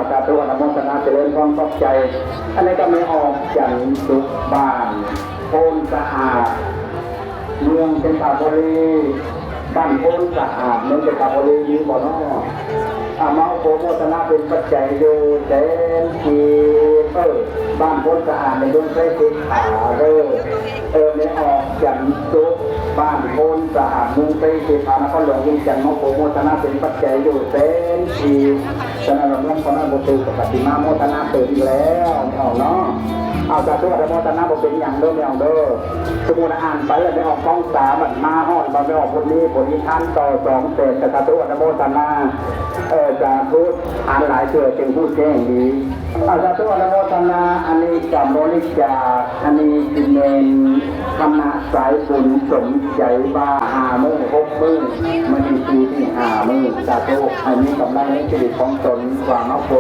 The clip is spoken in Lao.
ສາທຸ ອະນຸໂມທະນາ ຈະເລີນພອນ ຂອບໃຈ. ອັນນີ້ກໍແມ່ອອກຈັນສຸກ ບ້ານໂພນສະອາດ ເມືອງເຊນທະບູລີ ບ້ານໂພນສະອາດ ເມືອງເຊນທະບູລີ ມີບໍ່ເນາະ? ອາ ມາໂປໂມທະນາເປັນປັດໄຈຢູ່ແສນກີບ. ເອີ ບ້ານໂພນສະອາດໃນເມືອງໄຊເສດຖາເດີ. ເອີ ແມ່ອອກຈັນສຸກ ບ້ານໂພນສະອາດ ເມືອງໄຊເສດຖາ ນະຄອນຫຼວງວຽງຈັນ ມາໂປໂມທະນາເປັນປັດໄຈຢູ່ແສນກີບ. ສະນັ້ນລະ ເມືອງຂອງນາງບໍ່ຖືກ ກໍປະຕິມາໂມທະນາເຕີມອີກແລ້ວ ແມ່ອອກເນາະ. ເອົາ ສາທຸ ອະນຸໂມທະນາ ບໍ່ເປັນຫຍັງເດີ ແມ່ອອກເດີ. ສົມມຸດອ່ານໄປແລ້ວ ແມ່ອອກກອງສາມ ບັດມາຮອດ ບັດແມ່ອອກຜູ້ນີ້ ຜູ້ນີ້ທານຕໍ່ສອງແສນ ກໍສາທຸ ອະນຸໂມທະນາ. ເອີ ສາທຸ ອ່ານຫຼາຍເທື່ອຈຶ່ງຮູ້ແຈ້ງດີ. ເອົາ ສາທຸ ອະນຸໂມທະນາ. ອັນນີ້ກໍບໍລິຈາກ ອັນນີ້ຊິແມ່ນຄະນະສາຍບຸນສົມໃຈວ່າ ຫ້າມື້ ຫົກມື້ ມື້ນີ້ທີຫ້າມື້. ສາທຸ ໃຫ້ມີກຳໄລໃນຊີວິດຂອງຕົນ ວ່າມາພົບ